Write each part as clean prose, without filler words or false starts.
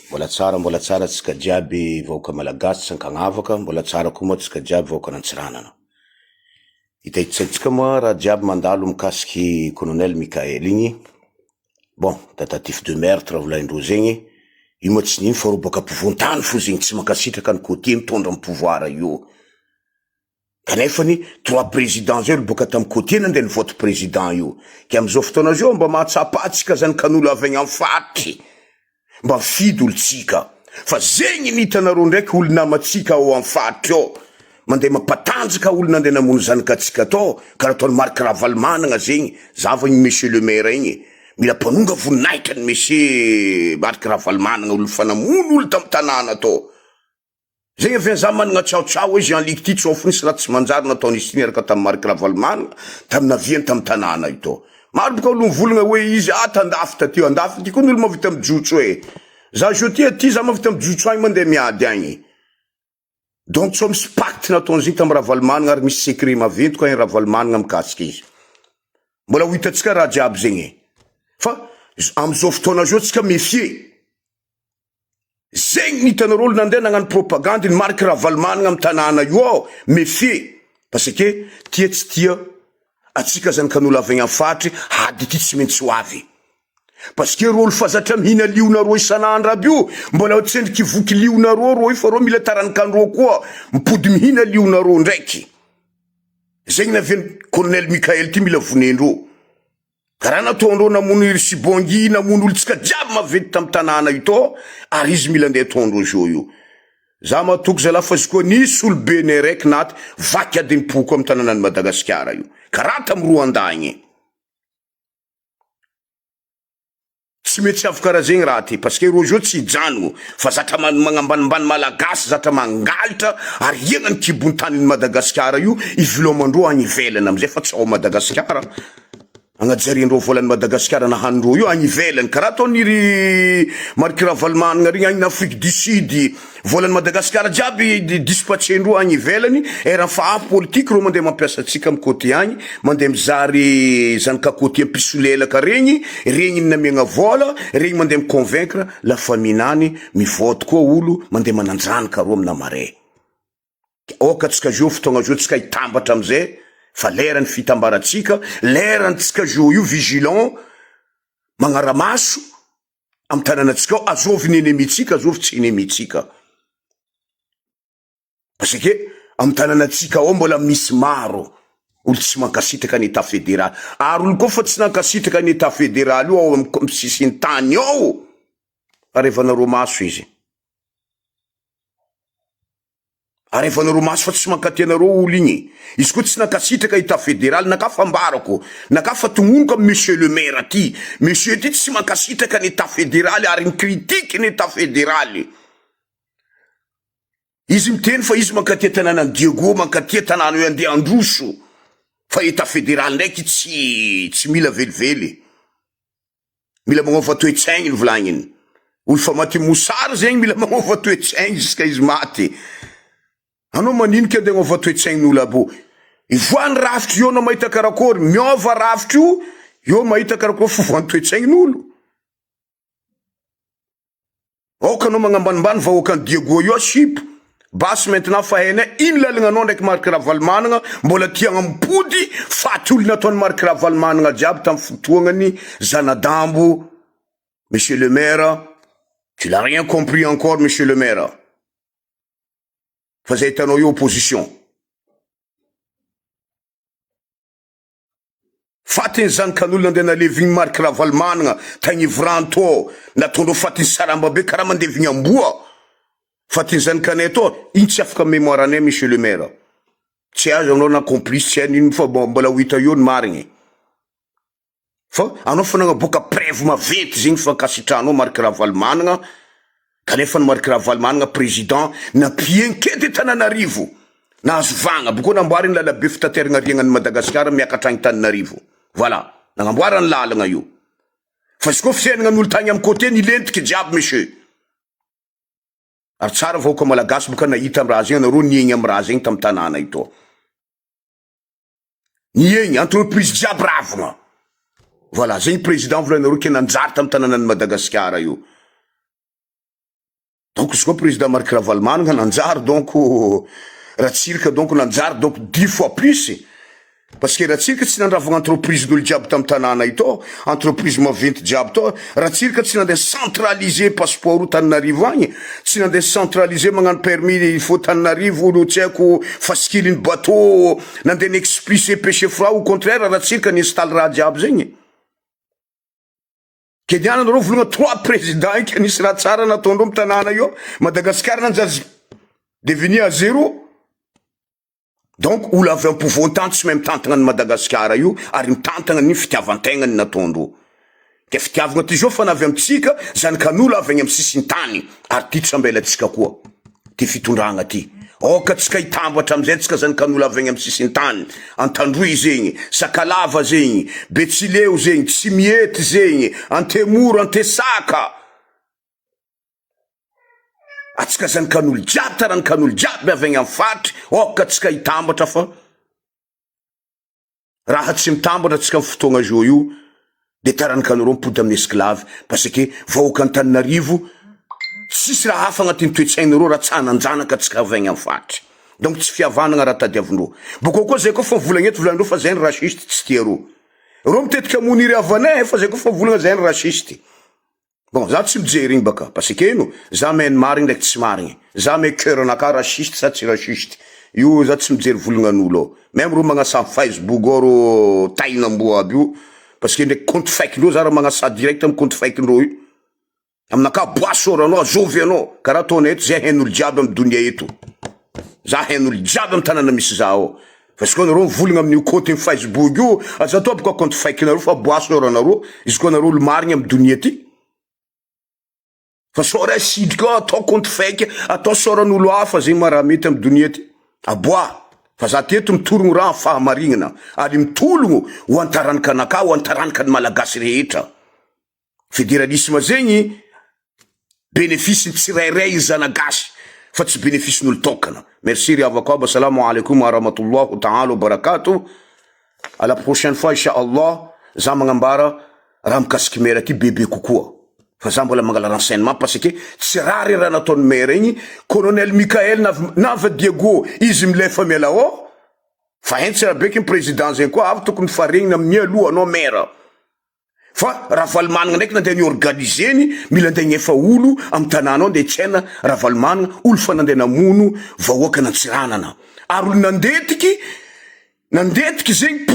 Mbola tsara mbola tsara tsika jiaby vahoaka malagasy tsy ankagnavaka, mbola tsara koa moa tsika jiaby vahoakan'Antsiranana. Hitahitsaintsika moa raha jiaby mandalo mikasiky colonel Mickaël igny, bon tentative de meurtre volaindreo zegny, io moa tsy nino fa reo baka ampovoantany fo zegny tsy mankasitraka ny côté mitondra ny pouvoir io. Kanefany trois président zay olo boka tam côté nande nivote président io ke amzao fotoana zao mba mahatsapa tsika zany kanolo avy agny am faritry mba mifidy olo tsika fa zegny ny hitanareo ndraiky olo namatsika ao am faritry ao mande mampatanjaka olo nande namono zanakatsika tao kara ataony Marc Ravalomanagna zegny zava igny monsieur le maire igny mila mpanonga voninahitra ny monsieur Marc Ravalomanagna olo fa namono olo tam tanàna tao. Zegny ave za managna tsaotsao hoe Jean Luc ty tsôfo nisy raha tsy manjary nataon'izy ty niaraka tamin'i Marc Ravalomanana tamin'ny naviany tamin'ny tanàna io tô. Maro boka olo mivolagna hoe izy ah tandafy taty andafy ty koa ny olo mahavita mijotso e. Za zao ty aty za mahavita mijotso agny mandeha miady agny. Donc tsao misy pacte nataon'izy tamin'i Ravalomanana ary misy secret maventy koa hain'i Ravalomanana mikasika izy. Mbola ho hitantsika raha jiaby zegny e. Fa amizao fotoana zao tsika méfier. Zegny ny hitanareo olo nandeha nagnano propagandy ny Marc Ravalomanana am tanàna io ao, méfier parce que tia tsy tia atsika zanakan'olo avy agny am faritry ady ty tsy maintsy ho avy parce que reo olo fa zatra mihina lionareo isan'andro aby io mbola tsendriky voky lionareo reo io fa reo mila taranakandreo koa mipody mihina lionareo ndraiky zegny naviany colonel Mickaël ty mila vonendreo. Raha nataondreo namono iry Sibongy namono olontsika jiaby maventy tam tanàna io tô ary izy mila andeha ataondreo zao io. Za matoky zalahy fa izy koa nisy olobe ny araiky naty vaky adim-poko am tanànan'i Madagasikara io. Karaha tam Rwanda igny. Tsy mety tsy avy karaha zegny raha ty parce que reo zao tsy hijanogno fa zatra magnambanimbany malagasy zatra mangalatra ary hiagnany kibon tanin'i Madagasikara io ivilomandreo agny ivelany amizay fa tsy ao Madagasikara agnajariandreo volan'i Madagasikara nahanindreo io agny ivelany karaha ataon'i ry Marc Ravalomanana regny agny Afrique du Sud Volan'i Madagasikara jiaby dispatcher-ndreo agny ivelany, eran'ny fa ampy politique reo mandeha mampiasa antsika am côté agny, mandeha mizary zanaka côté mpisolelaka regny, regny namiagna vôla, regny mandeha mi convaincre la famille nany mivote koa olo mandeha mananjanaka reo amina marais. Aoka tsika zao fotoagna zao tsika hitambatra amizay fa lerany fitambarantsika, lerany tsika zao io vigilant magnaramaso Am tanànantsika ao, azovy ny ennemi-tsika, azovy tsy ennemi-tsika. Parce que am tanànantsika ao mbola misy maro olo tsy mankasitraka ny Etat fédéral. Ary olo koa fa tsy nankasitraka ny Etat fédéral io ao am sisin-tany ao, arevanareo maso izy. Ary efa nareo maso fa tsy mankatia anareo olo igny. Izy koa tsy nankasitraka etat federal naka fa ambarako, naka fa tognoniko am monsieur le maire ty, monsieur ty tsy mankasitraka ny etat federal ary mi critique ny etat federal. Izy miteny fa izy mankatia tanànan'i Diego, mankatia tanàna io andeha handroso fa etat federal ndraiky tsy tsy mila velively. Mila magnova toe-tsaigny ny volagniny. Olo fa maty mosary zegny mila magnova toe-tsaigny jusqu'à izy maty. Anao manino ke andeha hagnova toe-tsaignin'olo aby io? Ivoahan'ny rafitra io anao mahita karakôry, miôva rafitra io, eo mahita karakôry fivoahan'ny toe-tsaignin'olo. Aoka anao magnambanimbany vahoakan'i Diego io sipa. Basy maintenant fa hainay ino lalagna anao ndraiky Marc Ravalomanagna mbola tia agnamipody faty olona ataon'i Marc Ravalomanagna jiaby tam fotoagnany zanadambo Monsieur le maire tu l'as rien compris encore monsieur le maire fa zay hitanao io opposition. Fatin'ny zanakan'olona andeha nalevigny Marc Ravalomanana tagny Ivranto ao, nataondreo fatin'ny sarambabe karaha mandevigny amboa, fatin'ny zanakanay tô, iny tsy afaka mémoire anay monsieur le maire, tsy azo anao na complice tsy hain'ino fa bon mbola ho hita eo ny marigny. Fa anao fa nagnaboaka preuve maventy zegny fankasitranao Marc Ravalomanana, kanefa ny Marc Ravalomanana président nampienketo Tananarivo, nahazo vahagna, bokeo namboariny lalabe fitateragna riagnan'i Madagasikara miakatra agny Tananarivo, voilà, nagnamboarany lalagna io, fa izy koa fiaignan'olo tagny amy côté nilentiky jiaby monsieur, ary tsara vahoaka malagasy boka nahita am raha zegny anareo niaigny am raha zegny tam tanàna io tô. Ny egny, entreprise jiaby ravagna. Voilà, zegny président volaninareo ke nanjary tam tanànan'i Madagasikara io. Donc izy koa président Marc Ravalomanana nanjary donc Ratsiraka donc nanjary donc 10 fois plus, parce que Ratsiraka tsy nandravagna entreprise n'olo jiaby tamy tanàna io tao, entreprise maventy jiaby tao. Ratsiraka tsy nandeha centraliser passeport Taninarivo agny, tsy nandeha centraliser magnano permis, il faut Taninarivo olo tsy haiko fasikiliny bateau, nandeha ni-expulser péché froid. Au contraire, Ratsiraka ni-installe raha jiaby zegny. Ke niany anareo volagna trois président iny ke nisy raha tsara nataondreo amy tanàna io, Madagasikara nanjary devenu à zéro. Donc olo avy ampovoantany tsy mahay mitantagna ny Madagasikara io, ary mitantagna ny fitiavan-tegnany nataondreo. Ke fitiavagna ty zao fa navy amitsika zanakan'olo avy agny amy sisiny-tany, ary ty tsy ambelatsika koa ty fitondragna ty. Oka tsika hitambatra amizay tsika zanakan'olo avy agny amy sisiny-tany, Antandroy zegny, Sakalava zegny, Betsileo zegny, Tsimiety zegny, Antemoro, Antesaka, atsika zanakan'olo jiaby, taranakan'olo jiaby avy agny amy faritry. Oka tsika hitambatra, fa raha tsy mitambatra atsika amy fotoagna zao io, de taranakanareo mipody amin'ny esclave, parce que vahoaka Antaninarivo tsisy raha hafa agnatin'ny toetsainareo raha tsy hananjanaka atsika avy agny amy faritry. Donc tsy fihavanana raha tadiavindreo boko koa zay koa fa volagna eto volanindreo fa zay ny raciste tsy tia reo. Reo mitetika amoniry havanay fa zay koa fa volagna zay ny raciste. Bon, za tsy mijery igny baka, parce que ino, za mahay ny marigny ndraiky tsy marigny, za mahay cœur anakahy raciste sa tsy raciste io. Za tsy mijery volagnan'olo ao, même ro magnasa Facebook ao ro tain'amboa aby io, parce que ndraiky compte fake ndreo, za raha magnasa direct amy compte fake ndreo io aminakahy boisor anao azovy anao karaha ataonay eto. Zay hain'olo jiaby amy donia eto, za hain'olo jiaby amy tanàna misy za ao. Fa izy koa nareo mivolagna amin'io compte Facebook io, aza atao boka compte fake nareo fa boisor anareo izy koa nareo olo marigny amy donia ty, fa sora sidriky ao atao compte fake, atao soran'olo hafa zegny ma raha mety amy donia ty aboa. Fa za teto mitorogno raha fahamarignana ary mitologno ho antaraniky anakahy, ho antaraniky ny Malagasy rehetra. Fédéralisme zegny bénéfice ny tsirairay zanagasy fa tsy bénéfice n'olo tokana. Merci ry havako aby. Assalamu alaikum warahmatullahu taala wabarakatuh. À la prochaine fois, inchallah. Za magnambara raha mikasiky maire ty bebe kokoa, fa za mbola mangala renseignement, parce que tsy rary raha nataony maire igny, colonel Michael navy Diego izy milefa miala ao, fa haintsy raha beky ny président zegny koa avy tokony faregnina mialoha anao maire. Fa Ravalomanana ndraiky nandeha ny organiser-ny, mila andeha gnefa olo amy tanàna ao, andeha tsena Ravalomanana, olo fa nandeha namono vahoaka nantsiranana, ary olo nandetiky zegny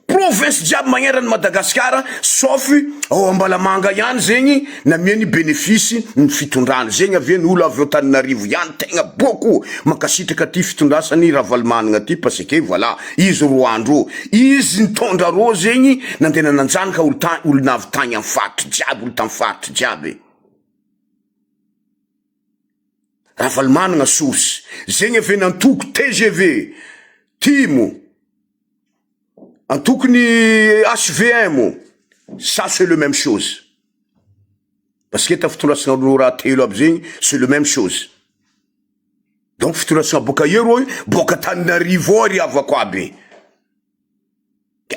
province jiaby magnerany Madagasikara, sauf ao Ambalamanga ihany zegny namiany bénéfice ny fitondrany zegny avy ny olo avy eo Taninarivo ihany. Tegna beaucoup mankasitraka ty fitondrasany Ravalomanana ty, parce que voilà, izy roandro izy nitondra ro zegny nandeha nananjanaka olo ta olo navy tagny amy faritry jiaby, olo tamy faritry jiaby. Ravalomanana source zegny avy nantoko TGV Timo antokony HVM, ça c'est le même chose, parce que ta fitondrasana ro raha telo aby zegny, c'est le même chose. Donc fitondrasana boka eo ro boka Taninarivo ao ry havako aby.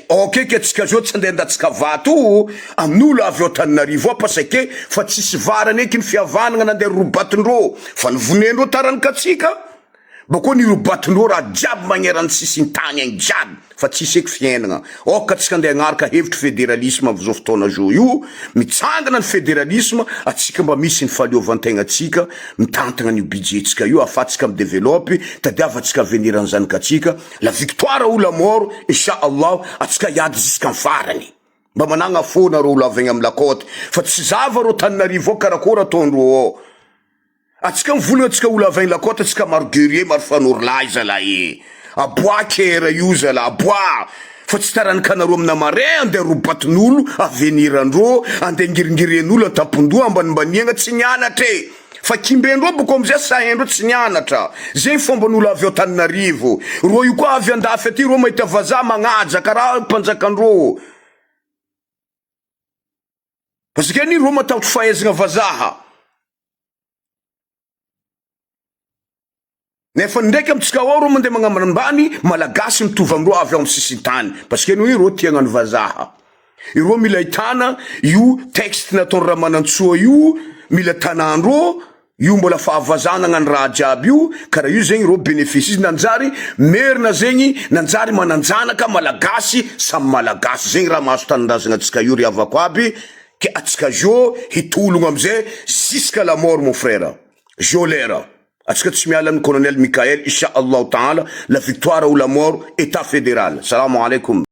Ok, ke atsika zao tsy andeha andatsika vato amin'olo avy ao Taninarivo ao, parce que fa tsisy varany eky ny fihavanana nandeha robatindreo fa nivonendreo taranika atsika bakô ny robatindreo raha jiaby magnerany sisiny tany agny jiaby, fa tsisy eky fiainana. Oka atsika andeha agnaraka hevitry fédéralisme am'izao fotoana zao io mitsangana ny fédéralisme atsika mba misy ny fahaleovantegna atsika mitantagna ny budget-tsika io afatsika mi-développe, tadiavatsika avenir ny zanaka atsika. La victoire ou la mort, inchallah. Atsika hiady jusqu'en farany. Mba managna fona ro olo avy agny amy la côte, fa tsy zava ro Taninarivo ao karakory ataondreo ao. Atsika mivolagna, atsika olo avy agny la côte, atsika maro guerrier, maro fanorolahy zalahy. Aboa kera io zalahy, aboa fa tsy taraniky anareo amina mare andeha robatin'olo avenir andreo, andeha ngiringiren'olo antampondoha ambanimbaniagna tsy nianatra e, fa kimbendreo boko amizay sahendreo tsy nianatra zegny fomban'olo avy ao Taninarivo. Ro io koa avy andafy aty, ro mahita vazaha magnaja karaha mpanjakandreo, parce que any ro matahotry fahaizagna vazaha. Nefa ndraiky amitsika ao ro mandeha magnambanimbany Malagasy mitovy amindreo avy ao amy sisintany, parce que noho io ro tia hagnano vazaha ireo mila hitana io texte nataony Ramanantsoa io, mila tanandreo. Io mbola fahavazanagna ny raha jiaby io, karaha io zegny rô benefice izy nanjary merina zegny nanjary mananjanaka malagasy samy malagasy zegny raha mahazo tanindrazagna antsika io ry havako aby ke atsika zo hitologno amizay jusqu'à la mort mon frère Jolera atsika tsy miala aminy colonel Mickaël Incha Allah Taala la victoire ou la mort etat federal Salamo alaikum.